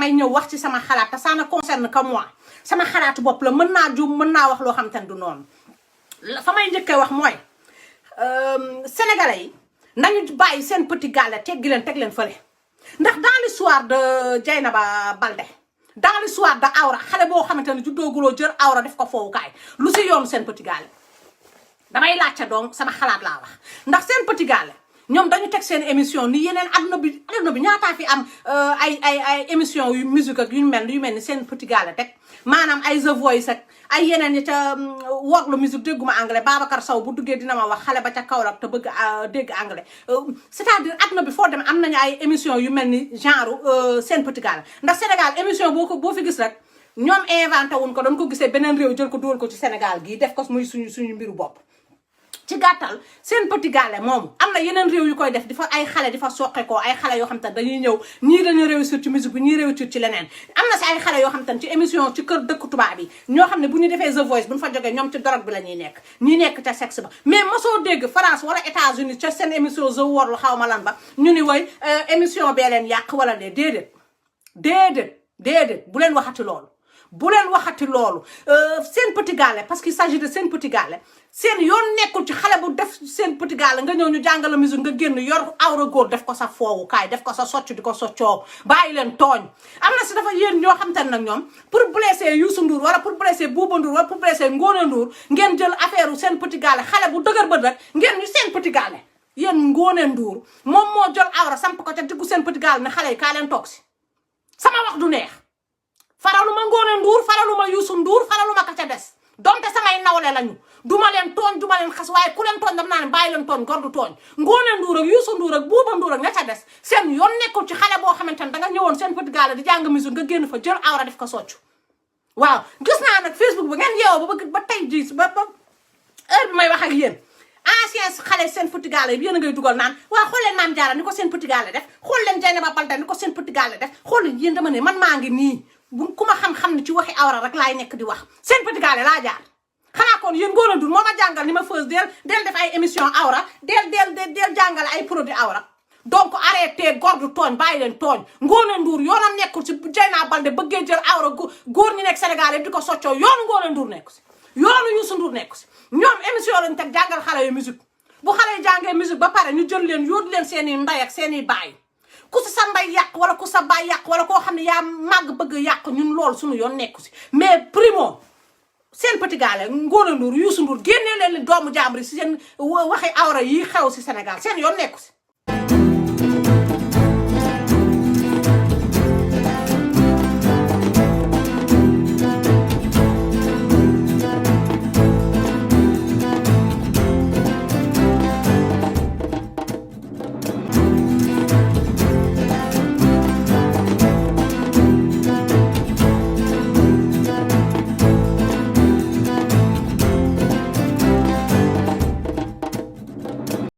damay ñëw wax ci sama xalaat te ça ne concerne que moi sama xalaatu bopp la mën naa juum mën naa wax loo xam te ne du noonu fa may njëkkee wax mooy sénégalais yi nañu bàyyi seen petit gàlle teggi leen teg leen fële ndax dans l'histoire de Dieynaba Balde dans l'histoire de Awra xale boo xamante ne juddooguloo jël Awra def ko foowukaay lu si yoonu seen petit gàlle damay laajte donc sama xalaat laa wax ndax seen petit gàlle ñoom dañu teg seen émission ni yeneen adduna bi ñaataa fi am ay émission yu musique ak yu mel ni seen petit gàlle teg maanaam ay The Voice ak ay yeneen yi ca world musique dégguma anglais Babacar Sow bu duggee dina ma wax xale ba ca Kaolack te bëgg dégg anglais c'est-à-dire adduna bi foo dem am nañu ay émission yu mel ni genre seen petit gàlle ndax Sénégal émission boo fi gis rek ñoom inventé wuñ ko dañ ko gisee beneen réew jël ko dugal ko ci Sénégal gii def ko muy suñu mbiru bopp ci gàttal seen petit gàlle moomu am na yeneen réew yu koy def di fa ay xale di fa soqe ko ay xale yoo xam te dañuy ñëw ñii dañu réussir ci musique bi ñii réussir ci leneen am na si ay xale yoo xam te ci émission ci kër dëkk tubaab yi ñoo xam ne bu ñu defee The Voice bu ñu fa jógee ñoom ci drogue bi la ñuy nekk ñi nekk ca sexe ba mais mosoo dégg France wala États-Unis ca seen émission The World xaw ma lan ba ñu ni woy émission bee leen yàq wala de déedéet bu leen waxati loolu seen petit gàlle parce qu'il s'agit de seen petit gàlle seen yoon nekkul ci xale bu def seen petit gàlle nga ñëw ñu jàngala musique nga génn yor awra góor def ko sa foowukaay def ko sa socc di ko soccoo bàyyi leen tooñ am na si dafa yéen ñoo xam te ne nag ñoom pour blesser Youssou Ndour wala pour blesser Bouba Ndour wala pour blesser Ngone Ndour ngeen jël affaire seen petit gàlle xale bu dëgër bët rek ngeen ñu seen petit gàlle yéen Ngone Ndour moom moo jël awra samp ko ca diggu seen petit gàlle ne xale yi kaa leen toog si sama wax du neex faraluma Ngone Ndour faraluma Youssou Ndour faraluma ka ca des donte samay nawle lañu duma leen tooñ duma leen xas waaye ku leen tooñ dam naa ne bàyyi leen tooñ gor du tooñ Ngone Ndour ak Youssou Ndour ak Bouba Ndour ak ña ca des seen yoon nekkul ci xale boo xamante ne danga ñëwoon seen petit gàlle di jàng musique nga génn fa jël awra def ko soccu waaw gis naa nag Facebook ba ngeen yeewoo ba bëgg ba tey jii ba heure bi may wax ak yéen ancien xale seen petit gàlle yi yéen a ngay dugal naan waaw xool leen Mame Diarra ni ko seen petit gàlle def xool leen Dieynaba Balde ni ko seen petit gàlle def xool leen yéen dama ne man maa ngi nii bu ku ma xam-xam ne ci waxi awra rek laay nekk di wax seen petit gàlle laa jaar xanaa kon yéen Ngone Ndour moo ma jàngal ni ma feuse del def ay émission awra del jàngale ay produit awra donc arrêté góor du tooñ bàyyi leen tooñ Ngone Ndour yoonam nekkul ci Dieynaba Balde bëggee jël awra góor ñi nekk Sénégal di ko soccoo yoonu Ngone Ndour nekku si yoonu Youssou Ndour nekku si ñoom émission lañ teg jàngal xale yu musique bu xale yi jàngee musique ba pare ñu jël leen yóotu leen seen i nday ak seen i baay ku si sa mbay yàq wala ku sa baay yàq wala koo xam ne yaa màgg bëgg yàq ñun loolu suñu yoon nekku si mais primo seen petit gàlle Ngone Ndour Youssou Ndour génnee leen doomu jàmbur si seen waxi awra yi xew si Sénégal seen yoon nekku si